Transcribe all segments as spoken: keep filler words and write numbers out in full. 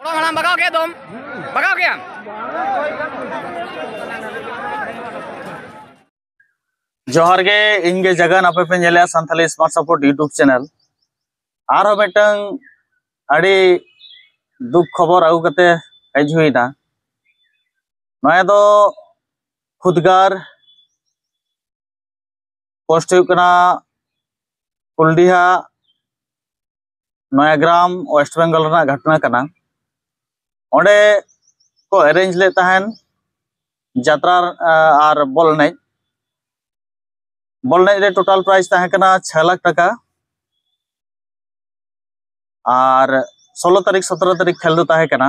ᱜᱚᱲᱚᱢ ᱦᱟᱲᱟᱢ, ᱵᱟᱜᱟᱣ ᱠᱮᱫ ᱫᱚᱢ, ᱵᱟᱜᱟᱣ ᱠᱮᱫᱟᱢ᱾ ᱡᱚᱦᱟᱨ ᱜᱮ, ᱤᱧ ᱜᱮ ᱡᱟᱜᱟᱱ, ᱟᱯᱮ ᱯᱮ ᱧᱮᱞᱮᱜᱼᱟ Santhali smart support YouTube channel. ᱟᱨᱦᱚᱸ ᱢᱤᱫᱴᱟᱝ ᱟᱹᱰᱤ ᱫᱩᱠ ᱠᱷᱚᱵᱚᱨ ᱟᱹᱜᱩ ᱠᱟᱛᱮ ᱦᱮᱡ ᱦᱩᱭᱱᱟ᱾ ᱱᱚᱣᱟ ᱫᱚ ᱠᱷᱩᱫᱜᱟᱨ, ᱯᱳᱥᱴ ᱦᱩᱭᱩᱜ ᱠᱟᱱᱟ ᱠᱩᱞᱰᱤᱦᱟ, ᱱᱚᱭᱟᱜᱨᱟᱢ, ᱳᱭᱮᱥᱴ ᱵᱮᱝᱜᱚᱞ ᱨᱮᱱᱟᱜ ᱜᱷᱚᱴᱚᱱᱟ ᱠᱟᱱᱟ᱾ ᱚᱸᱰᱮ ᱠᱚ ᱮᱨᱮᱧᱡᱽ ᱞᱮᱫ ᱛᱟᱦᱮᱱ ᱡᱟᱛᱨᱟ, ᱟᱨ ᱵᱚᱞ ᱮᱱᱮᱡ᱾ ᱵᱚᱞ ᱮᱱᱮᱡ ᱨᱮ ᱴᱳᱴᱟᱞ ᱯᱨᱟᱭᱤᱡᱽ ᱛᱟᱦᱮᱸ ᱠᱟᱱᱟ ᱪᱷᱚ ᱞᱟᱠᱷ ᱴᱟᱠᱟ᱾ ᱟᱨ ᱥᱳᱞᱳ ᱛᱟᱹᱨᱤᱠᱷ, ᱥᱚᱛᱨᱚ ᱛᱟᱹᱨᱤᱠᱷ ᱠᱷᱮᱞ ᱫᱚ ᱛᱟᱦᱮᱸ ᱠᱟᱱᱟ᱾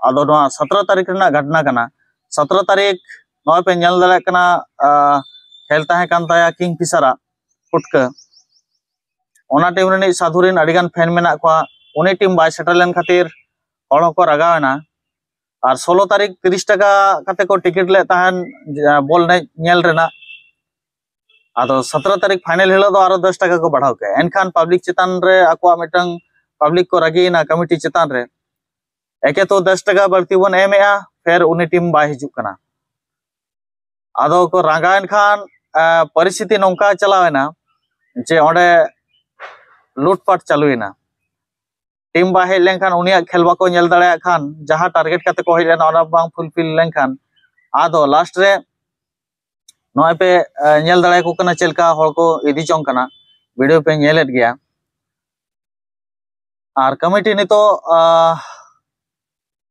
ᱟᱫᱚ ᱱᱚᱣᱟ ᱥᱚᱛᱨᱚ ᱛᱟᱹᱨᱤᱠᱷ ᱨᱮᱱᱟᱜ ᱜᱷᱚᱴᱚᱱᱟ ᱠᱟᱱᱟ᱾ ᱥᱚᱛᱨᱚ ᱛᱟᱹᱨᱤᱠᱷ, ᱱᱚᱜᱼᱚᱭ ᱯᱮ ᱧᱮᱞ ᱫᱟᱲᱮᱭᱟᱜ ᱠᱟᱱᱟ, ᱟᱸ, ᱠᱷᱮᱞ ᱛᱟᱦᱮᱸ ᱠᱟᱱ ᱛᱟᱭᱟ ᱠᱤᱝ ᱯᱷᱤᱥᱟᱨᱟᱜ ᱯᱩᱴᱠᱟᱹ᱾ ᱚᱱᱟ ᱴᱤᱢ ᱨᱤᱱᱤᱡ ᱥᱟᱫᱷᱩ ᱨᱤᱱ ᱟᱹᱰᱤᱜᱟᱱ ᱯᱷᱮᱱ ᱢᱮᱱᱟᱜ ᱠᱚᱣᱟ᱾ ᱩᱱᱤ ᱴᱤᱢ ᱵᱟᱭ ᱥᱮᱴᱮᱨ ᱞᱮᱱ ᱠᱷᱟᱹᱛᱤᱨ ᱦᱚᱲ ᱦᱚᱸᱠᱚ ᱨᱟᱜᱟᱣ ᱮᱱᱟ᱾ ᱟᱨ ᱥᱳᱞᱳ ᱛᱟᱹᱨᱤᱠᱷ ᱛᱤᱨᱤᱥ ᱴᱟᱠᱟ ᱠᱟᱛᱮ ᱠᱚ ᱴᱤᱠᱤᱴ ᱞᱮᱫ ᱛᱟᱦᱮᱱ, ᱡᱮ, ᱵᱚᱞ ᱮᱱᱮᱡ ᱧᱮᱞ ᱨᱮᱱᱟᱜ᱾ ᱟᱫᱚ ᱥᱚᱛᱨᱚ ᱛᱟᱹᱨᱤᱠᱷ ᱯᱷᱟᱭᱱᱮᱞ ᱦᱤᱞᱳᱜ ᱫᱚ ᱟᱨᱚ ᱫᱚᱥ ᱴᱟᱠᱟ ᱠᱚ ᱵᱟᱲᱦᱟᱣ ᱠᱮᱫᱼᱟ᱾ ᱮᱱᱠᱷᱟᱱ ᱯᱟᱵᱽᱞᱤᱠ ᱪᱮᱛᱟᱱ ᱨᱮ ᱟᱠᱚᱣᱟᱜ ᱢᱤᱫᱴᱟᱝ, ᱯᱟᱵᱽᱞᱤᱠ ᱠᱚ ᱨᱟᱹᱜᱤᱭᱮᱱᱟ ᱠᱚᱢᱤᱴᱤ ᱪᱮᱛᱟᱱ ᱨᱮ, ᱮᱠᱮ ᱛᱚ ᱫᱚᱥ ᱴᱟᱠᱟ ᱵᱟᱹᱲᱛᱤ ᱵᱚᱱ ᱮᱢᱮᱜᱼᱟ, ᱯᱷᱮᱨ ᱩᱱᱤ ᱴᱤᱢ ᱵᱟᱭ ᱦᱤᱡᱩᱜ ᱠᱟᱱᱟ᱾ ᱟᱫᱚ ᱠᱚ ᱨᱟᱸᱜᱟᱣᱮᱱ ᱠᱷᱟᱱ, ᱟᱸ, ᱯᱚᱨᱤᱥᱛᱷᱤᱛᱤ ᱱᱚᱝᱠᱟ ᱪᱟᱞᱟᱣᱮᱱᱟ ᱡᱮ ᱚᱸᱰᱮ ᱞᱩᱴᱯᱟᱴ ᱪᱟᱹᱞᱩᱭᱮᱱᱟ᱾ ᱴᱤᱢ ᱵᱟᱭ ᱦᱮᱡ ᱞᱮᱱᱠᱷᱟᱱ ᱩᱱᱤᱭᱟᱜ ᱠᱷᱮᱞ ᱵᱟᱠᱚ ᱧᱮᱞ ᱫᱟᱲᱮᱭᱟᱜ ᱠᱷᱟᱱ, ᱡᱟᱦᱟᱸ ᱴᱟᱨᱜᱮᱴ ᱠᱟᱛᱮ ᱠᱚ ᱦᱮᱡ ᱞᱮᱱᱟ ᱚᱱᱟ ᱵᱟᱝ ᱯᱷᱩᱞᱯᱷᱤᱞ ᱞᱮᱱᱠᱷᱟᱱ, ᱟᱫᱚ ᱞᱟᱥᱴ ᱨᱮ ᱱᱚᱜᱼᱚᱭ ᱯᱮ, ᱮ, ᱧᱮᱞ ᱫᱟᱲᱮᱭᱟᱠᱚ ᱠᱟᱱᱟ ᱪᱮᱫ ᱞᱮᱠᱟ ᱦᱚᱲ ᱠᱚ ᱤᱫᱤ ᱡᱚᱝ ᱠᱟᱱᱟ, ᱵᱷᱤᱰᱤᱭᱳ ᱯᱮ ᱧᱮᱞᱮᱫ ᱜᱮᱭᱟ᱾ ᱟᱨ ᱠᱚᱢᱤᱴᱤ ᱱᱤᱛᱚᱜ, ᱟ,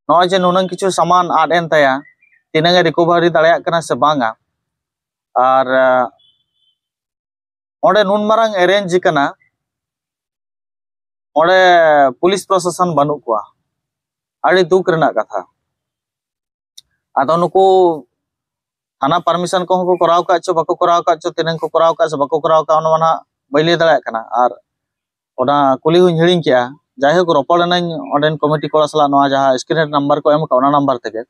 ᱱᱚᱜᱼᱚᱭ ᱡᱮ ᱱᱩᱱᱟᱹᱝ ᱠᱤᱪᱷᱩ ᱥᱟᱢᱟᱱ ᱟᱫ ᱮᱱ ᱛᱟᱭᱟ, ᱛᱤᱱᱟᱹᱝ ᱮ ᱨᱤᱠᱚᱵᱷᱟᱨᱤ ᱫᱟᱲᱮᱭᱟᱜ ᱠᱟᱱᱟ ᱥᱮ ᱵᱟᱝᱟ, ᱟᱨ, ᱟ, ᱚᱸᱰᱮ ᱱᱩᱱ ᱢᱟᱨᱟᱝ ᱮᱨᱮᱧᱡᱽ ᱠᱟᱱᱟ, ᱚᱸᱰᱮ ᱯᱩᱞᱤᱥ ᱯᱨᱚᱥᱟᱥᱚᱱ ᱵᱟᱹᱱᱩᱜ ᱠᱚᱣᱟ, ᱟᱹᱰᱤ ᱫᱩᱠ ᱨᱮᱱᱟᱜ ᱠᱟᱛᱷᱟ᱾ ᱟᱫᱚ ᱱᱩᱠᱩ ᱛᱷᱟᱱᱟ ᱯᱟᱨᱢᱤᱥᱚᱱ ᱠᱚᱦᱚᱸ ᱠᱚ ᱠᱚᱨᱟᱣ ᱠᱟᱜ ᱪᱚ ᱵᱟᱠᱚ ᱠᱚᱨᱟᱣ ᱠᱟᱜ ᱪᱚ, ᱛᱤᱱᱟᱹᱝ ᱠᱚ ᱠᱚᱨᱟᱣ ᱠᱟᱜ ᱥᱮ ᱵᱟᱠᱚ ᱠᱚᱨᱟᱣ ᱠᱟᱜ, ᱚᱱᱟ ᱢᱟ ᱱᱟᱦᱟᱜ ᱵᱟᱹᱧ ᱞᱟᱹᱭ ᱫᱟᱲᱮᱭᱟᱜ ᱠᱟᱱᱟ᱾ ᱟᱨ ᱚᱱᱟ ᱠᱩᱞᱤ ᱦᱚᱸᱧ ᱦᱤᱲᱤᱧ ᱠᱮᱜᱼᱟ᱾ ᱡᱟᱭᱦᱳᱠ, ᱨᱚᱯᱚᱲ ᱮᱱᱟᱹᱧ ᱚᱸᱰᱮᱱ ᱠᱚᱢᱤᱴᱤ ᱠᱚᱲᱟ ᱥᱟᱞᱟᱜ, ᱱᱚᱣᱟ ᱡᱟᱦᱟᱸ ᱥᱠᱨᱤᱱ ᱨᱮ ᱱᱟᱢᱵᱟᱨ ᱠᱚ ᱮᱢ ᱠᱟᱜ, ᱚᱱᱟ ᱱᱟᱢᱵᱟᱨ ᱛᱮᱜᱮ᱾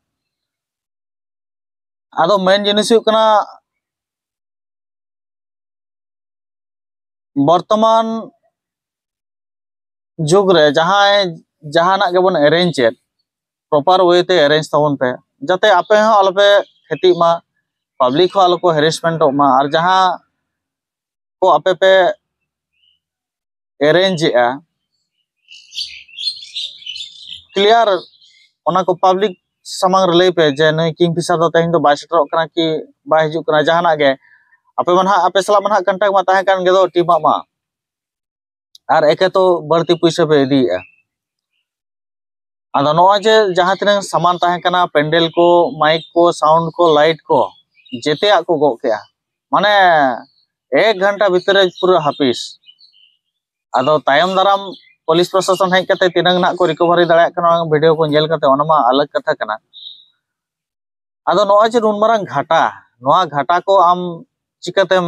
ᱟᱫᱚ ᱢᱮᱱ ᱡᱤᱱᱤᱥ ᱦᱩᱭᱩᱜ ᱠᱟᱱᱟ, ᱵᱚᱨᱛᱚᱢᱟᱱ ᱡᱩᱜᱽ ᱨᱮ ᱡᱟᱦᱟᱸᱭ ᱡᱟᱦᱟᱱᱟᱜ ᱜᱮᱵᱚᱱ ᱮᱨᱮᱧᱡᱽ ᱮᱫ, ᱯᱨᱚᱯᱟᱨ ᱳᱭᱮ ᱛᱮ ᱮᱨᱮᱧᱡᱽ ᱛᱟᱵᱚᱱ ᱯᱮ, ᱡᱟᱛᱮ ᱟᱯᱮ ᱦᱚᱸ ᱟᱞᱚᱯᱮ ᱠᱷᱮᱛᱤᱜ ᱢᱟ, ᱯᱟᱵᱽᱞᱤᱠ ᱦᱚᱸ ᱟᱞᱚ ᱠᱚ ᱦᱮᱨᱮᱥᱢᱮᱱᱴᱚᱜ ᱢᱟ᱾ ᱟᱨ ᱡᱟᱦᱟᱸ ᱠᱚ ᱟᱯᱮ ᱯᱮ ᱮᱨᱮᱧᱡᱽ ᱮᱜᱼᱟ, ᱠᱞᱤᱭᱟᱨ ᱚᱱᱟ ᱠᱚ ᱯᱟᱵᱽᱞᱤᱠ ᱥᱟᱢᱟᱝ ᱨᱮ ᱞᱟᱹᱭ ᱯᱮ ᱡᱮ ᱱᱩᱭ ᱠᱤᱝ ᱯᱷᱤᱥᱟᱨ ᱫᱚ ᱛᱮᱦᱮᱧ ᱫᱚ ᱵᱟᱭ ᱥᱮᱴᱮᱨᱚᱜ ᱠᱟᱱᱟ ᱠᱤ ᱵᱟᱭ ᱦᱤᱡᱩᱜ ᱠᱟᱱᱟ, ᱡᱟᱦᱟᱱᱟᱜ ᱜᱮ᱾ ᱟᱯᱮ ᱢᱟ ᱱᱟᱦᱟᱜ, ᱟᱯᱮ ᱥᱟᱞᱟᱜ ᱢᱟ ᱱᱟᱦᱟᱜ ᱠᱚᱱᱴᱟᱠᱴ ᱢᱟ ᱛᱟᱦᱮᱸ ᱠᱟᱱ ᱜᱮ ᱫᱚ ᱴᱤᱢᱟᱜ ᱢᱟ, ᱟᱨ ᱮᱠᱮ ᱛᱚ ᱵᱟᱹᱲᱛᱤ ᱯᱩᱭᱥᱟᱹ ᱯᱮ ᱤᱫᱤᱭᱮᱫᱼᱟ᱾ ᱟᱫᱚ ᱱᱚᱜᱼᱚᱭ ᱡᱮ ᱡᱟᱦᱟᱸ ᱛᱤᱱᱟᱹᱝ ᱥᱟᱢᱟᱱ ᱛᱟᱦᱮᱸ ᱠᱟᱱᱟ, ᱯᱮᱱᱰᱮᱞ ᱠᱚ, ᱢᱟᱭᱤᱠ ᱠᱚ, ᱥᱟᱣᱩᱱᱰ ᱠᱚ, ᱞᱟᱭᱤᱴ ᱠᱚ, ᱡᱮᱛᱮᱭᱟᱜ ᱠᱚ ᱜᱚᱜ ᱠᱮᱜᱼᱟ᱾ ᱢᱟᱱᱮ ᱮᱠ ᱜᱷᱚᱱᱴᱟ ᱵᱷᱤᱛᱤᱨ ᱨᱮ ᱯᱩᱨᱟᱹ ᱦᱟᱹᱯᱤᱥ᱾ ᱟᱫᱚ ᱛᱟᱭᱚᱢ ᱫᱟᱨᱟᱢ ᱯᱩᱞᱤᱥ ᱯᱨᱚᱥᱟᱥᱚᱱ ᱦᱮᱡ ᱠᱟᱛᱮ ᱛᱤᱱᱟᱹᱝ ᱱᱟᱜ ᱠᱚ ᱨᱤᱠᱚᱵᱷᱟᱨᱤ ᱫᱟᱲᱮᱭᱟᱜ ᱠᱟᱱᱟ, ᱚᱱᱟ ᱵᱷᱤᱰᱤᱭᱳ ᱠᱚ ᱧᱮᱞ ᱠᱟᱛᱮ, ᱚᱱᱟ ᱢᱟ ᱟᱞᱟᱜᱽ ᱠᱟᱛᱷᱟ ᱠᱟᱱᱟ᱾ ᱟᱫᱚ ᱱᱚᱜᱼᱚᱭ ᱡᱮ ᱱᱩᱱ ᱢᱟᱨᱟᱝ ᱜᱷᱟᱴᱟ, ᱱᱚᱣᱟ ᱜᱷᱟᱴᱟ ᱠᱚ ᱟᱢ ᱪᱤᱠᱟᱹᱛᱮᱢ,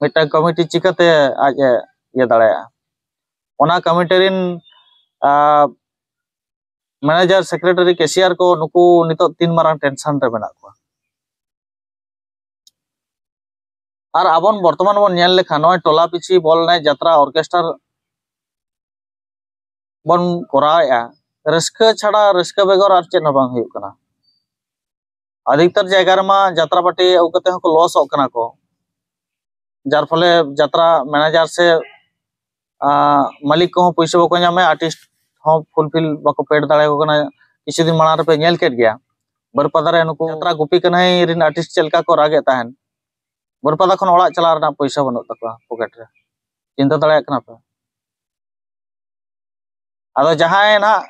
ᱢᱤᱫᱴᱟᱝ ᱠᱚᱢᱤᱴᱤ ᱪᱤᱠᱟᱹᱛᱮ ᱟᱡ ᱮ ᱤᱭᱟᱹ ᱫᱟᱲᱮᱭᱟᱜᱼᱟ? ᱚᱱᱟ ᱠᱚᱢᱤᱴᱤ ᱨᱮᱱ ᱢᱮᱱᱮᱡᱟᱨ, ᱥᱮᱠᱨᱮᱴᱟᱨᱤ, ᱠᱮᱥᱤᱭᱟᱨ ᱠᱚ, ᱱᱩᱠᱩ ᱱᱤᱛᱚᱜ ᱛᱤᱱ ᱢᱟᱨᱟᱝ ᱴᱮᱱᱥᱚᱱ ᱨᱮ ᱢᱮᱱᱟᱜ ᱠᱚᱣᱟ᱾ ᱟᱨ ᱟᱵᱚᱱ ᱵᱚᱨᱛᱚᱢᱟᱱ ᱵᱚᱱ ᱧᱮᱞ ᱞᱮᱠᱷᱟᱱ, ᱱᱚᱜᱼᱚᱭ ᱴᱚᱞᱟ ᱯᱤᱪᱷᱤ ᱵᱚᱞ ᱮᱱᱮᱡ, ᱡᱟᱛᱨᱟ, ᱚᱨᱠᱮᱥᱴᱟᱨ ᱵᱚᱱ ᱠᱚᱨᱟᱣᱮᱫᱼᱟ, ᱨᱟᱹᱥᱠᱟᱹ ᱪᱷᱟᱲᱟ, ᱨᱟᱹᱥᱠᱟᱹ ᱵᱮᱜᱚᱨ ᱟᱨ ᱪᱮᱫ ᱦᱚᱸ ᱵᱟᱝ ᱦᱩᱭᱩᱜ ᱠᱟᱱᱟ᱾ ᱟᱫᱷᱤᱠᱛᱟᱨ ᱡᱟᱭᱜᱟ ᱨᱮᱢᱟ ᱡᱟᱛᱨᱟ ᱯᱟᱨᱴᱤ ᱟᱹᱜᱩ ᱠᱟᱛᱮ ᱦᱚᱸᱠᱚ ᱞᱚᱥᱚᱜ ᱠᱟᱱᱟ ᱠᱚ, ᱡᱟᱨ ᱯᱷᱚᱞᱮ ᱡᱟᱛᱨᱟ ᱢᱮᱱᱮᱡᱟᱨ ᱥᱮ ᱟᱸ, ᱢᱟᱹᱞᱤᱠ ᱠᱚᱦᱚᱸ ᱯᱩᱭᱥᱟᱹ ᱵᱟᱠᱚ ᱧᱟᱢᱮᱫᱼᱟ, ᱟᱨᱴᱤᱥᱴ ᱦᱚᱸ ᱯᱷᱩᱞᱯᱷᱤᱞ ᱵᱟᱠᱚ ᱯᱮᱰ ᱫᱟᱲᱮᱭᱟᱠᱚ ᱠᱟᱱᱟ᱾ ᱠᱤᱪᱷᱩ ᱫᱤᱱ ᱢᱟᱲᱟᱝ ᱨᱮᱯᱮ ᱧᱮᱞ ᱠᱮᱫ ᱜᱮᱭᱟ ᱵᱟᱹᱨᱯᱟᱫᱟ ᱨᱮ ᱱᱩᱠᱩ ᱡᱟᱛᱨᱟ ᱜᱩᱯᱤ ᱠᱟᱹᱱᱦᱟᱹᱭ ᱨᱮᱱ ᱟᱨᱴᱤᱥᱴ ᱪᱮᱫ ᱞᱮᱠᱟ ᱠᱚ ᱨᱟᱜᱮᱫ ᱛᱟᱦᱮᱱ᱾ ᱵᱟᱹᱨᱯᱟᱫᱟ ᱠᱷᱚᱱ ᱚᱲᱟᱜ ᱪᱟᱞᱟᱣ ᱨᱮᱱᱟᱜ ᱯᱩᱭᱥᱟᱹ ᱵᱟᱹᱱᱩᱜ ᱛᱟᱠᱚᱣᱟ ᱯᱚᱠᱮᱴ ᱨᱮ᱾ ᱪᱤᱱᱛᱟᱹ ᱫᱟᱲᱮᱭᱟᱜ ᱠᱟᱱᱟ ᱯᱮ? ᱟᱫᱚ ᱡᱟᱦᱟᱸᱭ ᱱᱟᱦᱟᱜ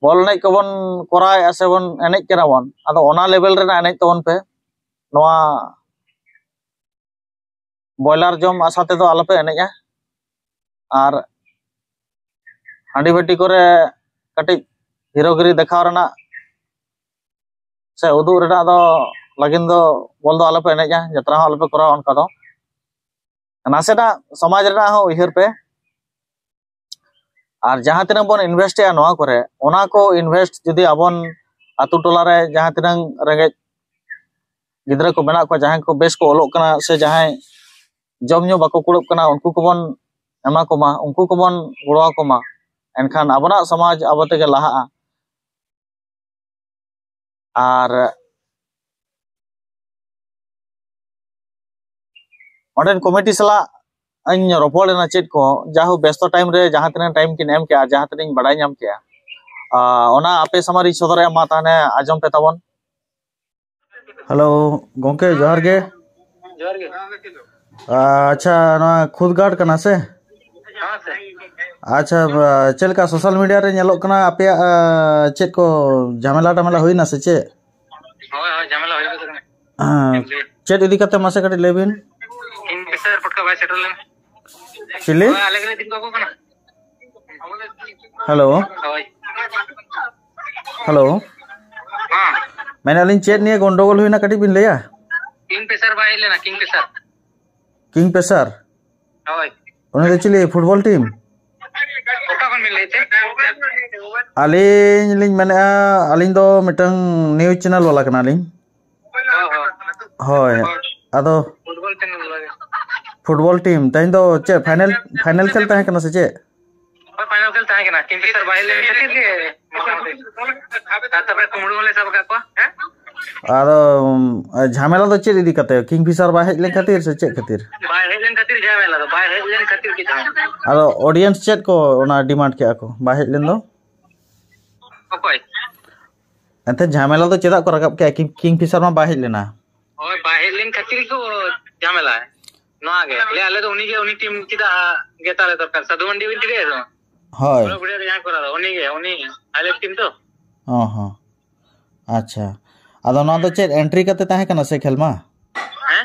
ᱵᱚᱞ ᱮᱱᱮᱡ ᱠᱚᱵᱚᱱ ᱠᱚᱨᱟᱣᱮᱫᱼᱟ ᱥᱮ ᱵᱚᱱ ᱮᱱᱮᱡ ᱠᱟᱱᱟ ᱵᱚᱱ, ᱟᱫᱚ ᱚᱱᱟ ᱞᱮᱵᱮᱞ ᱨᱮᱱᱟᱜ ᱮᱱᱮᱡ ᱛᱟᱵᱚᱱ ᱯᱮ᱾ ᱱᱚᱣᱟ ᱵᱚᱭᱞᱟᱨ ᱡᱚᱢ ᱟᱥᱟ ᱛᱮᱫᱚ ᱟᱞᱚᱯᱮ ᱮᱱᱮᱡᱼᱟ᱾ ᱟᱨ ᱦᱟᱺᱰᱤ ᱵᱷᱟᱹᱴᱤ ᱠᱚᱨᱮ ᱠᱟᱹᱴᱤᱡ ᱦᱤᱨᱳᱜᱤᱨᱤ ᱫᱮᱠᱷᱟᱣ ᱨᱮᱱᱟᱜ ᱥᱮ ᱩᱫᱩᱜ ᱨᱮᱱᱟᱜ ᱫᱚ ᱞᱟᱹᱜᱤᱫ ᱫᱚ ᱵᱚᱞ ᱫᱚ ᱟᱞᱚᱯᱮ ᱮᱱᱮᱡᱼᱟ, ᱡᱟᱛᱨᱟ ᱦᱚᱸ ᱟᱞᱚᱯᱮ ᱠᱚᱨᱟᱣᱟ ᱚᱱᱠᱟ ᱫᱚ᱾ ᱱᱟᱥᱮᱱᱟᱜ ᱥᱚᱢᱟᱡᱽ ᱨᱮᱱᱟᱜ ᱦᱚᱸ ᱩᱭᱦᱟᱹᱨ ᱯᱮ᱾ ᱟᱨ ᱡᱟᱦᱟᱸ ᱛᱤᱱᱟᱹᱜ ᱵᱚᱱ ᱤᱱᱵᱷᱮᱥᱴ ᱮᱜᱼᱟ ᱱᱚᱣᱟ ᱠᱚᱨᱮ, ᱚᱱᱟ ᱠᱚ ᱤᱱᱵᱷᱮᱥᱴ ᱡᱩᱫᱤ ᱟᱵᱚᱱ ᱟᱛᱳ ᱴᱚᱞᱟ ᱨᱮ ᱡᱟᱦᱟᱸ ᱛᱤᱱᱟᱹᱝ ᱨᱮᱸᱜᱮᱡ ᱜᱤᱫᱽᱨᱟᱹ ᱠᱚ ᱢᱮᱱᱟᱜ ᱠᱚᱣᱟ, ᱡᱟᱦᱟᱸᱭ ᱠᱚ ᱵᱮᱥ ᱠᱚ ᱚᱞᱚᱜ ᱠᱟᱱᱟ ᱥᱮ ᱡᱟᱦᱟᱸᱭ ᱡᱚᱢ ᱧᱩ ᱵᱟᱠᱚ ᱠᱩᱲᱟᱹᱜ ᱠᱟᱱᱟ, ᱩᱱᱠᱩ ᱠᱚᱵᱚᱱ ᱮᱢᱟ ᱠᱚᱢᱟ, ᱩᱱᱠᱩ ᱠᱚᱵᱚᱱ ᱜᱚᱲᱚ ᱟᱠᱚᱢᱟ᱾ ᱮᱱᱠᱷᱟᱱ ᱟᱵᱚᱱᱟᱜ ᱥᱚᱢᱟᱡᱽ ᱟᱵᱚ ᱛᱮᱜᱮ ᱞᱟᱦᱟᱜᱼᱟ᱾ ᱟᱨ ᱚᱸᱰᱮᱱ ᱠᱚᱢᱤᱴᱤ ᱥᱟᱞᱟᱜ ᱤᱧ ᱨᱚᱯᱚᱲ ᱮᱱᱟ ᱪᱮᱫ ᱠᱚ, ᱡᱟᱦᱳᱠ ᱵᱮᱥᱛᱚ ᱴᱟᱭᱤᱢ ᱨᱮ ᱡᱟᱦᱟᱸ ᱛᱤᱱᱟᱹᱜ ᱴᱟᱭᱤᱢ ᱠᱤᱱ ᱮᱢ ᱠᱮᱜᱼᱟ, ᱡᱟᱦᱟᱸ ᱛᱤᱱᱟᱹᱜ ᱤᱧ ᱵᱟᱲᱟᱭ ᱧᱟᱢ ᱠᱮᱜᱼᱟ, ᱟᱨ ᱚᱱᱟ ᱟᱯᱮ ᱥᱟᱢᱟᱝ ᱨᱤᱧ ᱥᱚᱫᱚᱨᱮᱜᱼᱟ, ᱢᱟ ᱛᱟᱦᱚᱞᱮ ᱟᱸᱡᱚᱢ ᱯᱮ ᱛᱟᱵᱚᱱ᱾ ᱦᱮᱞᱳ, ᱜᱚᱢᱠᱮ ᱡᱚᱦᱟᱨ ᱜᱮ᱾ ᱡᱚᱦᱟᱨ ᱜᱮ᱾ ᱟᱪᱪᱷᱟ, ᱱᱚᱣᱟ ᱠᱷᱩᱫᱽᱜᱟᱲ ᱠᱟᱱᱟ ᱥᱮ? ᱦᱮᱸ ᱥᱮ᱾ ᱟᱪᱪᱷᱟ, ᱪᱮᱫ ᱞᱮᱠᱟ ᱥᱳᱥᱟᱞ ᱢᱤᱰᱤᱭᱟ ᱨᱮ ᱧᱮᱞᱚᱜ ᱠᱟᱱᱟ ᱟᱯᱮᱭᱟᱜ, ᱪᱮᱫ ᱠᱚ ᱡᱷᱟᱢᱮᱞᱟ ᱴᱟᱢᱮᱞᱟ ᱦᱩᱭᱱᱟ ᱥᱮ ᱪᱮᱫ? ᱦᱳᱭ, ᱦᱳᱭ, ᱡᱷᱟᱢᱮᱞᱟ ᱦᱩᱭ ᱠᱟᱱᱟ᱾ ᱦᱮᱸ, ᱪᱮᱫ ᱤᱫᱤ ᱠᱟᱛᱮ ᱢᱟᱥᱮ ᱠᱟᱹᱴᱤᱡ ᱞᱟᱹᱭ ᱵᱤᱱ᱾ ᱤᱧ ᱯᱮᱥᱟᱨ ᱯᱚᱴᱠᱟ ᱵᱟᱭ ᱥᱮᱴᱮᱨ ᱞᱮᱱᱟ᱾ ᱪᱤᱞᱤ? ᱦᱳᱭ, ᱟᱞᱮ ᱜᱮᱞᱮ ᱤᱫᱤ ᱠᱟᱠᱚ ᱠᱟᱱᱟ᱾ ᱦᱮᱞᱳ᱾ ᱦᱳᱭ᱾ ᱦᱮᱞᱳ᱾ ᱦᱮᱸ᱾ ᱢᱮᱱᱮᱫᱼᱟ ᱞᱤᱧ, ᱪᱮᱫ ᱱᱤᱭᱮ ᱜᱚᱱᱰᱚᱜᱳᱞ ᱦᱩᱭᱱᱟ, ᱠᱟᱹᱴᱤᱡ ᱵᱤᱱ ᱞᱟᱹᱭᱟ? ᱠᱤᱝ ᱯᱮᱥᱟᱨ ᱵᱟᱭ ᱦᱮᱡ ᱞᱮᱱᱟ, ᱠᱤᱝ ᱯᱮᱥᱟᱨ᱾ ᱠᱤᱝ ᱯᱮᱥᱟᱨ? ᱦᱳᱭ᱾ ᱩᱱᱤ ᱫᱚ ᱪᱤᱞᱤ, ᱯᱷᱩᱴᱵᱚᱞ ᱴᱤᱢ? ᱚᱠᱟ ᱠᱷᱚᱱ ᱵᱤᱱ ᱞᱟᱹᱭᱮᱫ ᱛᱮ? ᱟᱹᱞᱤᱧ ᱞᱤᱧ ᱢᱮᱱᱮᱫᱼᱟ, ᱟᱹᱞᱤᱧ ᱫᱚ ᱢᱤᱫᱴᱟᱝ ᱱᱤᱭᱩᱡᱽ ᱪᱮᱱᱮᱞ ᱵᱟᱞᱟ ᱠᱟᱱᱟᱞᱤᱧ᱾ ᱦᱳᱭ, ᱦᱳᱭ᱾ ᱦᱳᱭ, ᱟᱫᱚ ᱯᱷᱩᱴᱵᱚᱞ ᱪᱮᱱᱮᱞ ᱵᱟᱞᱟ ᱜᱮ᱾ ᱯᱷᱩᱴᱵᱚᱞ ᱴᱤᱢ, ᱛᱮᱦᱮᱧ ᱫᱚ ᱪᱮᱫ ᱯᱷᱟᱭᱱᱮᱞ, ᱯᱷᱟᱭᱱᱮᱞ ᱠᱷᱮᱞ ᱛᱟᱦᱮᱸ ᱠᱟᱱᱟ ᱥᱮ ᱪᱮᱫ? ᱦᱳᱭ, ᱯᱷᱟᱭᱱᱟᱞ ᱠᱷᱮᱞ ᱛᱟᱦᱮᱸ ᱠᱟᱱᱟ, ᱠᱤᱝ ᱯᱮᱥᱟᱨ ᱵᱟᱭ ᱦᱮᱡ ᱞᱮᱱ ᱠᱷᱟᱹᱛᱤᱨ ᱜᱮ ᱢᱚᱴᱟᱢᱩᱴᱤ᱾ ᱟᱨ ᱛᱟᱨᱯᱚᱨᱮ ᱠᱩᱢᱵᱽᱲᱩ ᱦᱚᱸᱞᱮ ᱥᱟᱵ ᱟᱠᱟᱫ ᱠᱚᱣᱟ᱾ ᱦᱮᱸ? ᱟᱫᱚ, ᱩᱢ, ᱡᱷᱟᱢᱮᱞᱟ ᱫᱚ ᱪᱮᱫ ᱤᱫᱤ ᱠᱟᱛᱮ? ᱠᱤᱝ ᱯᱷᱤᱥᱟᱨ ᱵᱟᱭ ᱦᱮᱡ ᱞᱮᱱ ᱠᱷᱟᱹᱛᱤᱨ ᱥᱮ ᱪᱮᱫ ᱠᱷᱟᱹᱛᱤᱨ? ᱵᱟᱭ ᱦᱮᱡ ᱞᱮᱱ ᱠᱷᱟᱹᱛᱤᱨ ᱡᱷᱟᱢᱮᱞᱟ ᱫᱚ, ᱵᱟᱭ ᱦᱮᱡ ᱞᱮᱱ ᱠᱷᱟᱹᱛᱤᱨ ᱜᱮ ᱡᱷᱟᱢᱮᱞᱟ᱾ ᱟᱫᱚ ᱚᱰᱤᱭᱮᱱᱥ ᱪᱮᱫ ᱠᱚ ᱚᱱᱟ ᱰᱤᱢᱟᱱᱰ ᱠᱮᱜᱼᱟ ᱠᱚ? ᱵᱟᱭ ᱦᱮᱡ ᱞᱮᱱ ᱫᱚ? ᱚᱠᱚᱭ? ᱮᱱᱛᱮ ᱡᱷᱟᱢᱮᱞᱟ ᱫᱚ ᱪᱮᱫᱟᱜ ᱠᱚ ᱨᱟᱠᱟᱵ ᱠᱮᱜᱼᱟ? ᱠᱤᱝ, ᱠᱤᱝ ᱯᱷᱤᱥᱟᱨ ᱢᱟ ᱵᱟᱭ ᱦᱮᱡ ᱞᱮᱱᱟ᱾ ᱦᱳᱭ, ᱵᱟᱭ ᱦᱮᱡ ᱞᱮᱱ ᱠᱷᱟᱹᱛᱤᱨ ᱜᱮ ᱡᱷᱟᱢᱮᱞᱟ᱾ ᱱᱚᱣᱟ ᱜᱮ᱾ ᱞᱟᱹᱭ, ᱟᱞᱮ ᱫᱚ ᱩᱱᱤ ᱜᱮ, ᱩᱱᱤ ᱴᱤᱢ ᱪᱮᱫᱟᱜ ᱜᱮᱛᱟᱞᱮ ᱫᱚᱨᱠᱟᱨ? ᱥᱟᱫᱷᱩ ᱢᱟᱱᱰᱤ ᱵᱤᱱ ᱴᱷᱤᱠᱟᱹᱭᱟ ᱛᱚ? ᱦᱳᱭ᱾ ᱵᱚᱲᱚ ᱵᱩᱲᱦᱤ ᱡᱟᱦᱟᱸ ᱠᱚᱨᱟᱣ ᱫᱚ, ᱩᱱᱤ ᱜᱮ, ᱩᱱᱤ ᱦᱟᱭᱞᱟᱭᱤᱴ ᱴᱤᱢ ᱛᱚ᱾ ᱚ ᱦᱚᱸ᱾ ᱟᱪᱪᱷᱟ᱾ ᱟᱫᱚ ᱱᱚᱣᱟ ᱫᱚ ᱪᱮᱫ ᱮᱱᱴᱨᱤ ᱠᱟᱛᱮ ᱛᱟᱦᱮᱸ ᱠᱟᱱᱟ ᱥᱮ ᱠᱷᱮᱞ ᱢᱟ? ᱦᱮᱸ?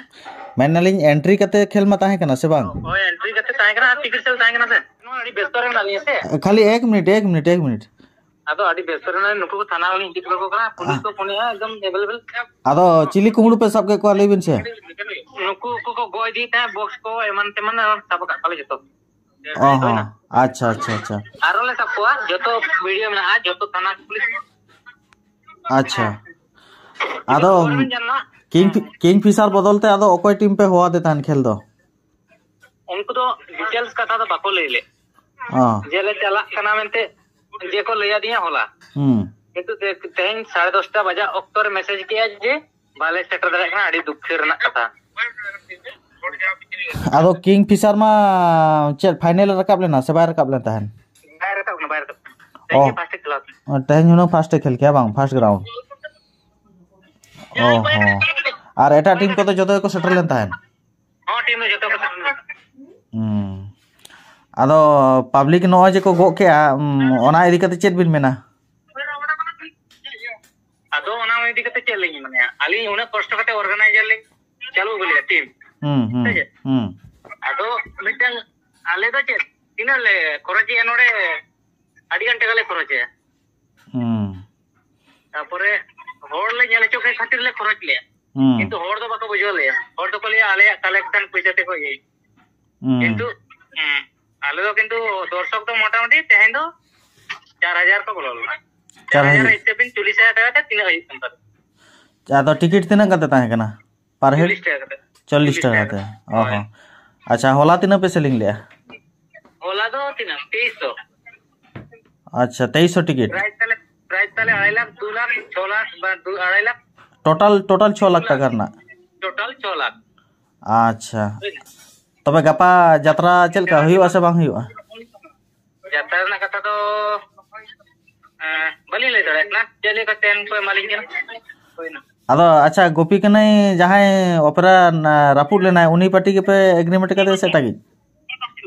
ᱢᱮᱱ ᱫᱟᱞᱤᱧ ᱮᱱᱴᱨᱤ ᱠᱟᱛᱮ ᱠᱷᱮᱞ ᱢᱟ ᱛᱟᱦᱮᱸ ᱠᱟᱱᱟ ᱥᱮ ᱵᱟᱝ? ᱦᱳᱭ, ᱮᱱᱴᱨᱤ ᱠᱟᱛᱮ ᱛᱟᱦᱮᱸ ᱠᱟᱱᱟ ᱟᱨ ᱴᱤᱠᱤᱴ ᱥᱮᱞ ᱛᱟᱦᱮᱸ ᱠᱟᱱᱟ ᱥᱮ? ᱱᱚᱣᱟ ᱟᱹᱰᱤ ᱵᱮᱥᱛᱚ ᱨᱮ ᱢᱮᱱᱟᱜ ᱞᱤᱧᱟ ᱥᱮ᱾ ᱠᱷᱟᱹᱞᱤ ᱮᱠ ᱢᱤᱱᱤᱴ, ᱮᱠ ᱢᱤᱱᱤᱴ, ᱮᱠ ᱢᱤᱱᱤᱴ᱾ ᱟᱫᱚ ᱟᱹᱰᱤ ᱵᱮᱥᱛᱚ ᱨᱮ ᱢᱮᱱᱟᱜ ᱞᱤᱧᱟ, ᱱᱩᱠᱩ ᱠᱚ ᱛᱷᱟᱱᱟ ᱨᱮᱞᱤᱧ ᱤᱫᱤ ᱦᱚᱴᱚ ᱠᱟᱠᱚ ᱠᱟᱱᱟ, ᱯᱩᱞᱤᱥ ᱠᱚ ᱯᱷᱳᱱᱮᱜᱼᱟ, ᱮᱠᱫᱚᱢ ᱮᱵᱮᱞᱮᱵᱮᱞ᱾ ᱟᱫᱚ ᱪᱤᱞᱤ ᱠᱩᱢᱵᱽᱲᱩ ᱯᱮ ᱥᱟᱵ ᱠᱮᱫ ᱠᱚᱣᱟ ᱞᱟᱹᱭ ᱵᱤᱱ ᱥᱮ? ᱱᱩᱠᱩ ᱠᱚ ᱜᱚᱡ ᱤᱫᱤᱭᱮᱫ ᱛᱟᱦᱮᱸᱫ, ᱵᱚᱠᱥ ᱠᱚ ᱮᱢᱟᱱ ᱛᱮᱢᱟᱱ, ᱥᱟᱵ ᱟᱠᱟᱫ ᱠᱚᱣᱟᱞᱮ ᱡᱚᱛᱚ᱾ ᱚ ᱦᱚᱸ, ᱟᱪᱪᱷᱟ, ᱟᱪᱪᱷᱟ, ᱟᱪᱪᱷᱟ᱾ ᱟᱨᱚ ᱞᱮ ᱥᱟᱵ ᱠᱚᱣᱟ, ᱡᱚᱛᱚ ᱵᱷᱤᱰᱤᱭᱳ ᱢᱮᱱᱟᱜᱼᱟ, ᱡᱚᱛᱚ ᱛᱷᱟᱱᱟ ᱯᱩᱞᱤᱥ᱾ ᱟᱪᱪᱷᱟ᱾ ᱟᱫᱚ ᱡᱚᱛᱚ ᱵᱚᱱ ᱧᱟᱢ ᱢᱟ᱾ ᱠᱤᱝ ᱯᱷᱤ-, ᱠᱤᱝ ᱯᱷᱤᱥᱟᱨ ᱵᱚᱫᱚᱞ ᱛᱮ ᱟᱫᱚ ᱚᱠᱚᱭ ᱴᱤᱢ ᱯᱮ ᱦᱚᱦᱚ ᱟᱫᱮ ᱛᱟᱦᱮᱱ ᱠᱷᱮᱞ ᱫᱚ? ᱩᱱᱠᱩ ᱫᱚ ᱰᱤᱴᱮᱞᱥ ᱠᱟᱛᱷᱟ ᱫᱚ ᱵᱟᱠᱚ ᱞᱟᱹᱭ ᱞᱮᱫ᱾ ᱚ᱾ ᱡᱮᱞᱮ ᱪᱟᱞᱟᱜ ᱠᱟᱱᱟ ᱢᱮᱱᱛᱮ ᱡᱮ ᱠᱚ ᱞᱟᱹᱭ ᱟᱹᱫᱤᱧᱟ ᱦᱚᱞᱟ᱾ ᱦᱩᱸ᱾ ᱠᱤᱱᱛᱩ ᱛᱮ-, ᱛᱮᱦᱮᱧ ᱥᱟᱲᱮ ᱫᱚᱥᱴᱟ ᱵᱟᱡᱟᱜ ᱚᱠᱛᱚ ᱨᱮ ᱢᱮᱥᱮᱡᱽ ᱠᱮᱜᱼᱟ ᱡᱮ ᱵᱟᱞᱮ ᱥᱮᱴᱮᱨ ᱫᱟᱲᱮᱭᱟᱜ ᱠᱟᱱᱟ, ᱟᱹᱰᱤ ᱫᱩᱠᱷ ᱨᱮᱱᱟᱜ ᱠᱟᱛᱷᱟ᱾ ᱟᱫᱚ ᱠᱤᱝ ᱯᱷᱤᱥᱟᱨ ᱢᱟ ᱪᱮᱫ ᱯᱷᱟᱭᱱᱮᱞ ᱨᱮ ᱨᱟᱠᱟᱵ ᱞᱮᱱᱟ ᱥᱮ ᱵᱟᱭ ᱨᱟᱠᱟᱵ ᱞᱮᱱ ᱛᱟᱦᱮᱸᱱ? ᱵᱟᱭ ᱨᱟᱠᱟᱵ ᱠᱟᱱᱟ, ᱵᱟᱭ ᱨᱟᱠᱟᱵ ᱠᱟᱱᱟ᱾ ᱛᱮᱦᱮᱧ ᱚ᱾ ᱜᱮ ᱯᱷᱟᱥᱴ ᱮ ᱠᱷᱮᱞᱟ᱾ ᱛᱮᱦᱮᱧ ᱦᱩᱱᱟᱹᱝ ᱯᱷᱟᱥᱴ ᱮ ᱠᱷᱮᱞ ᱠᱮᱭᱟ ᱵᱟᱝ, ᱯᱷᱟᱥᱴ ᱜᱨᱟᱣᱩᱱᱰ? ᱚ ᱦᱚᱸ᱾ ᱟᱨ ᱮᱴᱟᱜ ᱴᱤᱢ ᱠᱚᱫᱚ ᱡᱚᱛᱚ ᱜᱮᱠᱚ ᱥᱮᱴᱮᱨ ᱞᱮᱱ ᱛᱟᱦᱮᱸᱱ? ᱦᱚᱸ, ᱴᱤᱢ ᱫᱚ ᱡᱚᱛᱚ ᱠᱚ ᱥᱮᱴᱮᱨ ᱞᱮᱱᱟ᱾ ᱦᱩᱸ᱾ ᱟᱫᱚ ᱯᱟᱵᱽᱞᱤᱠ ᱱᱚᱜᱼᱚᱭ ᱡᱮ ᱠᱚ ᱜᱚᱜ ᱠᱮᱜᱼᱟ, ᱩᱸ, ᱚᱱᱟ ᱤᱫᱤ ᱠᱟᱛᱮ ᱪᱮᱫ ᱵᱤᱱ ᱢᱮᱱᱟ? ᱟᱫᱚ ᱚᱱᱟ ᱤᱫᱤ ᱠᱟᱛᱮ ᱪᱮᱫ ᱞᱤᱧ ᱢᱮᱱᱟ? ᱟᱹᱞᱤᱧ ᱩᱱᱟᱹᱜ ᱠᱚᱥᱴᱚ ᱠᱟᱛᱮ ᱚᱨᱜᱟᱱᱟᱭᱡᱟᱨ ᱞᱤᱧ ᱪᱟᱹᱞᱩ ᱟᱹᱜᱩ ᱞᱮᱫᱟ ᱴᱤᱢ᱾ ᱦᱩᱸ, ᱦᱩᱸ, ᱥᱮ ᱪᱮᱫ? ᱦᱩᱸ᱾ ᱟᱫᱚ ᱢᱤᱫᱴᱟᱝ ᱟᱞᱮ ᱫᱚ ᱪᱮᱫ, ᱛᱤᱱᱟᱹᱜ ᱞᱮ ᱠᱷᱚᱨᱚᱪᱮᱜᱼᱟ ᱱᱚᱰᱮ? ᱟᱹᱰᱤ ᱜᱟᱱ ᱴᱟᱠᱟ ᱞᱮ ᱠᱷᱚᱨᱚᱪᱮᱜᱼᱟ᱾ ᱦᱩᱸ᱾ ᱛᱟᱯᱚᱨᱮ ᱦᱚᱲ ᱞᱮ ᱧᱮᱞ ᱦᱚᱪᱚ ᱠᱚ ᱠᱷᱟᱹᱛᱤᱨ ᱞᱮ ᱠᱷᱚᱨᱚᱪ ᱞᱮᱜᱼᱟ᱾ ᱦᱩᱸ᱾ ᱠᱤᱱᱛᱩ ᱦᱚᱲ ᱫᱚ ᱵᱟᱠᱚ ᱵᱩᱡᱷᱟᱹᱣ ᱞᱮᱜᱼᱟ᱾ ᱦᱚᱲ ᱫᱚᱠᱚ ᱞᱟᱹᱭᱟ, "ᱟᱞᱮᱭᱟᱜ ᱠᱟᱞᱮᱠᱥᱚᱱ ᱯᱚᱭᱥᱟ ᱛᱮᱠᱚ ᱤᱭᱟᱹᱭ᱾" ᱦᱩᱸ᱾ ᱠᱤᱱᱛᱩ, ᱦᱩᱸ, ᱟᱞᱮ ᱫᱚ ᱠᱤᱱᱛᱩ ᱫᱚᱨᱥᱚᱠ ᱫᱚ ᱢᱚᱴᱟᱢᱩᱴᱤ ᱛᱮᱦᱮᱧ ᱫᱚ ᱪᱟᱨ ᱦᱟᱡᱟᱨ ᱠᱚ ᱵᱚᱞᱚ ᱞᱮᱱᱟ᱾ ᱪᱟᱨ ᱪᱟᱨ ᱦᱟᱡᱟᱨ᱾ ᱦᱟᱡᱟᱨ ᱦᱤᱥᱟᱹᱵ ᱵᱤᱱ ᱪᱚᱞᱞᱤᱥ ᱦᱟᱡᱟᱨ ᱴᱟᱠᱟ ᱛᱮ ᱛᱤᱱᱟᱹᱜ ᱦᱩᱭᱩᱜ ᱠᱟᱱ ᱛᱟᱵᱤᱱᱟ? ᱟᱫᱚ ᱴᱤᱠᱤᱴ ᱛᱤᱱᱟᱹᱜ ᱠᱟᱛᱮ ᱛᱟᱦᱮᱸ ᱠᱟᱱᱟ? ᱯᱟᱨ ᱦᱮᱰ? ᱪᱚᱞᱞᱤᱥ ᱴᱟᱠᱟ ᱠᱟᱛᱮ᱾ ᱪᱚᱞᱞᱤᱥ ᱴᱟᱠᱟ ᱠᱟᱛᱮ᱾ ᱚ ᱦᱳᱭ᱾ ᱦᱚᱸ᱾ ᱟᱪᱪᱷᱟ, ᱦᱚᱞᱟ ᱛᱤᱱᱟᱹᱜ ᱯᱮ ᱥᱮᱞᱤᱝ ᱞᱮᱜᱼᱟ? ᱦᱚᱞᱟ ᱫᱚ ᱛᱤᱱᱟᱹᱜ? ᱛᱮᱭᱤᱥ ᱥᱚ᱾ ᱟᱪᱪᱷᱟ, ᱛᱮᱭᱤᱥ ᱥᱚ ᱴᱤᱠᱤᱴ᱾ ᱯᱨᱟᱭᱤᱡᱽ ᱛᱟᱞᱮ, ᱯᱨᱟᱭᱤᱡᱽ ᱛᱟᱞᱮ ᱟᱲᱟᱭ ᱞᱟᱠᱷ, ᱫᱩ ᱞᱟᱠᱷ, ᱪᱷᱚ ᱞᱟᱠᱷ, ᱵᱟ, ᱫᱩ, ᱟᱲᱟᱭ ᱞᱟᱠᱷ᱾ ᱴᱳᱴᱟᱞ, ᱴᱳᱴᱟᱞ ᱪᱷᱚ ᱞᱟᱠᱷ ᱴᱟᱠᱟ ᱨᱮᱱᱟᱜ? ᱴᱳᱴᱟᱞ ᱪᱷᱚ ᱞᱟᱠᱷ᱾ ᱟᱪᱪᱷᱟ᱾ ᱦᱩᱭᱱᱟ᱾ ᱛᱚᱵᱮ ᱜᱟᱯᱟ ᱡᱟᱛᱨᱟ ᱪᱮᱫ ᱞᱮᱠᱟ ᱦᱩᱭᱩᱜᱼᱟ ᱥᱮ ᱵᱟᱝ ᱦᱩᱭᱩᱜᱼᱟ? ᱡᱟᱛᱨᱟ ᱨᱮᱱᱟᱜ ᱠᱟᱛᱷᱟ ᱫᱚ, ᱮᱸ, ᱵᱟᱹᱞᱤᱧ ᱞᱟᱹᱭ ᱫᱟᱲᱮᱭᱟᱜ ᱠᱟᱱᱟ᱾ ᱪᱮᱫ ᱞᱮᱠᱟ ᱴᱟᱭᱤᱢ ᱠᱚ ᱮᱢᱟᱞᱤᱧ ᱠᱟᱱᱟ᱾ ᱦᱩᱭᱱᱟ᱾ ᱟᱫᱚ ᱟᱪᱪᱷᱟ, ᱜᱩᱯᱤ ᱠᱟᱹᱱᱟᱹᱭ ᱡᱟᱦᱟᱸᱭ ᱚᱯᱮᱨᱟ ᱨᱟᱹᱯᱩᱫ ᱞᱮᱱᱟᱭ, ᱩᱱᱤ ᱯᱟᱹᱴᱤ ᱜᱮᱯᱮ ᱮᱜᱽᱨᱤᱢᱮᱱᱴ ᱠᱟᱫᱮᱭᱟ ᱥᱮ ᱮᱴᱟᱜᱤᱡ?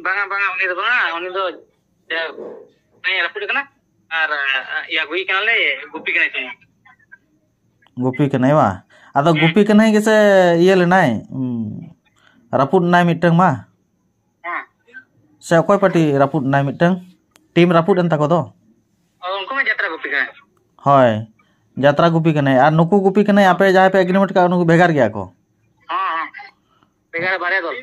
ᱵᱟᱝᱟ, ᱵᱟᱝᱟ, ᱩᱱᱤ ᱫᱚ ᱵᱟᱝᱟ, ᱩᱱᱤ ᱫᱚ ᱡᱟ-, ᱩᱱᱤ ᱨᱟᱹᱯᱩᱫ ᱠᱟᱱᱟ᱾ ᱟᱨ, ᱤᱭᱟᱹ, ᱟᱹᱜᱩᱭᱮ ᱠᱟᱱᱟᱞᱮ ᱜᱩᱯᱤ ᱠᱟᱹᱱᱟᱹᱭ ᱥᱩᱢᱩᱝ᱾ ᱜᱩᱯᱤ ᱠᱟᱹᱱᱟᱹᱭ ᱵᱟ? ᱟᱫᱚ ᱦᱮᱸ᱾ ᱜᱩᱯᱤ ᱠᱟᱹᱱᱟᱹᱭ ᱜᱮᱥᱮ ᱤᱭᱟᱹ ᱞᱮᱱᱟᱭ? ᱩᱸ, ᱨᱟᱹᱯᱩᱫ ᱮᱱᱟᱭ ᱢᱤᱫᱴᱟᱝ ᱢᱟ᱾ ᱦᱮᱸ᱾ ᱥᱮ ᱚᱠᱚᱭ ᱯᱟᱹᱴᱤ ᱨᱟᱹᱯᱩᱫ ᱮᱱᱟᱭ ᱢᱤᱫᱴᱟᱝ? ᱴᱤᱢ ᱨᱟᱹᱯᱩᱫ ᱮᱱ ᱛᱟᱠᱚ ᱫᱚ? ᱚ, ᱩᱱᱠᱩ ᱢᱟ ᱡᱟᱛᱨᱟ ᱜᱩᱯᱤ ᱠᱟᱱᱟ᱾ ᱦᱳᱭ, ᱡᱟᱛᱨᱟ ᱜᱩᱯᱤ ᱠᱟᱹᱱᱟᱹᱭ᱾ ᱟᱨ ᱱᱩᱠᱩ ᱜᱩᱯᱤ ᱠᱟᱹᱱᱟᱹᱭ, ᱟᱯᱮ ᱡᱟᱦᱟᱸᱭ ᱯᱮ ᱮᱜᱽᱨᱤᱢᱮᱱᱴ ᱠᱟᱜ, ᱩᱱᱠᱩ ᱵᱷᱮᱜᱟᱨ ᱜᱮᱭᱟ ᱠᱚ? ᱦᱮᱸ, ᱦᱮᱸ᱾ ᱵᱷᱮᱜᱟᱨ ᱵᱟᱨᱭᱟ ᱫᱚᱞ᱾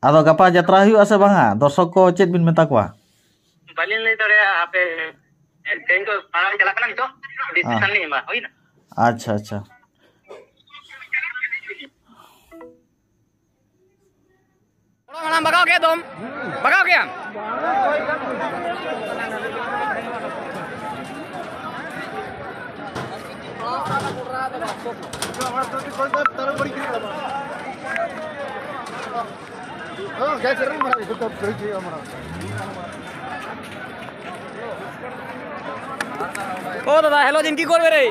ᱟᱫᱚ ᱜᱟᱯᱟ ᱡᱟᱛᱨᱟ ᱦᱩᱭᱩᱜᱼᱟ ᱥᱮ ᱵᱟᱝᱟ? ᱫᱚᱨᱥᱚᱠ ᱠᱚ ᱪᱮᱫ ᱵᱤᱱ ᱢᱮᱛᱟ ᱠᱚᱣᱟ? ᱵᱟᱹᱞᱤᱧ ᱞᱟᱹᱭ ᱫᱟᱲᱮᱭᱟᱜᱼᱟ, ᱦᱟᱯᱮ᱾ ᱛᱮᱦᱮᱧ ᱠᱚ ᱯᱟᱲᱦᱟᱣ ᱪᱟᱞᱟᱜ ᱠᱟᱱᱟ ᱱᱤᱛᱚᱜ, ᱰᱤᱥᱤᱥᱚᱱ ᱦᱮᱸ᱾ ᱞᱤᱧ ᱮᱢᱟ, ᱦᱩᱭᱱᱟ? ᱟᱪᱪᱷᱟ, ᱟᱪᱪᱷᱟ᱾ ᱢᱟᱲᱟᱝ ᱵᱟᱜᱟᱣ ᱠᱮᱫ ᱫᱚᱢ, ᱵᱟᱜᱟᱣ ᱠᱮᱫᱟᱢ᱾ ও দাদা, হ্যালো জিন, কি করবে রে?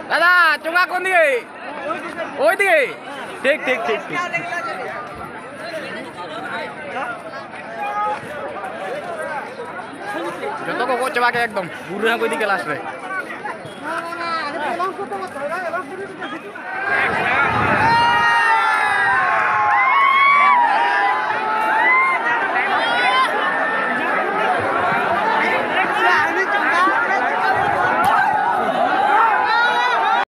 দাদা, চোঙা কোন দিকে? ওই দিকে। ঠিক, ঠিক, ঠিক, ঠিক। ᱡᱚᱛᱚ ᱠᱚ ᱜᱚᱡ ᱪᱟᱵᱟ ᱠᱮᱫᱟ ᱮᱠᱫᱚᱢ᱾ ᱵᱩᱨᱩ ᱨᱮᱦᱚᱸ ᱠᱚ ᱤᱫᱤ ᱠᱮᱫ ᱞᱟᱥᱴ ᱨᱮ᱾